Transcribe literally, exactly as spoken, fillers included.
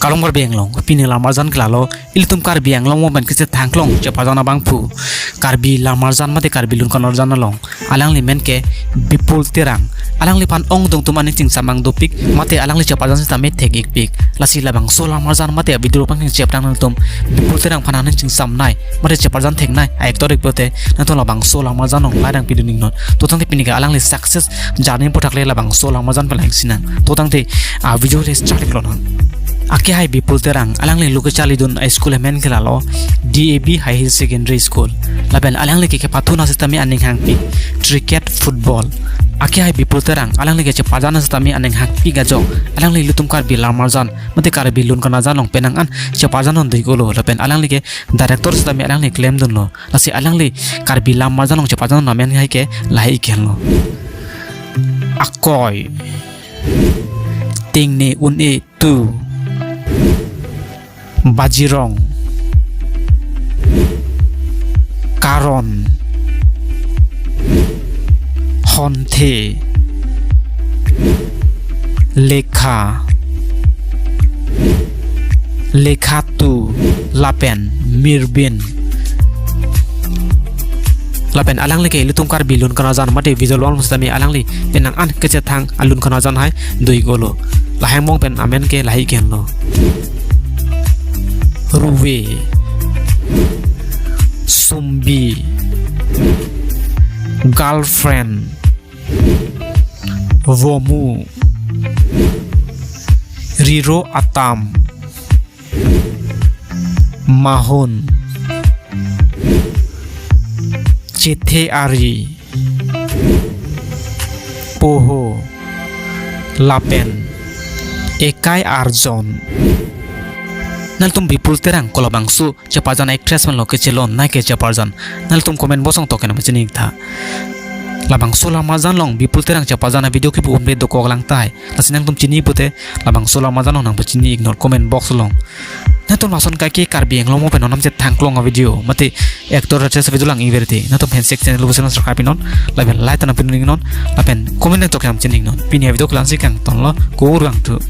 Kardom Karbi Anglong, pini lamarjan ke lalo, ilitum Karbi Anglong mo pen kachethangklong cheparjan abangphu, Karbi lamarjan mate Karbi lun kanarjan along alangli men ke Bipul Terang. Alangliphan ongdung atum aning chingsam ang dopik, mate alangli cheparjan sitame thek-ikpik. Lasi labangso lamarjan mate video pangcheng cheplang nangtum Bipul Terang aphan aning chingsamnei mate cheparjan theknei a-actor ik pulote nangtum labangso lamarjan along lahai nangpidun iknon. To tangte pini ke alangli success journey aphuthak le labangso lamarjan pen lang-ik sinang. To tangte a-video le start ik lonang. Akehai Bipul Terang, alangli lo kacharlidun a-school amen ke lalo D A V Higher Secondary School. Lapen alangli ke kepathun asitame aning hangpik cricket, football. Akehai Bipul Terang, alangli ke cheparjan asitame aning hangpik ajok, alangli ilitum Karbi lamarjan mate Karbi lun kanarjan along penang an cheparjan un doi-iklo. Lapen alangli ke director sitame alangli klemdunlo. Lasi alangli Karbi lamarjan along cheparjan amen hai ke lahai ik henlo. Akoi. Tengne un-e tu. Bajirong. Karon. Honthe. Lekha. Lekhatu. Lapen Mirbin. Lapen alangli ke ilitum Karbi lun kanarjan mate visual wall sitame alangli penang an kachethang alun kanarjan hai doi-iklo. Lahai angbong pen amen ke lahai ik henlo. Ruve. Sumbi. Girlfriend. Vomu. Riro atam. Mahon. Chethe ari. Poho. Lapen ekai arjon. Nangtum Bipul Terang kolabangso cheparjan actress manlo kechelonnei ke cheparjan? Nangtum comment box along token pachini-iktha. Labangso lamarjan along Bipul Terang cheparjan a-video kepu un-e dokok lang tahai. Lasi nangtum chini pulote labangso lamarjan along nangpachini iknon comment box along. Nangtum lason kaike Karbi Anglong mo pen non nam chethangklong a-video mate actor actress video lang-ik verti, nangtum handshake channel lo pusi subscribe iknon. Lapen like ta nangpidun iknon. Lapen comment nang token pachini iknon. Pini a-video ke la-ansi kangtonlo, kurvangthu.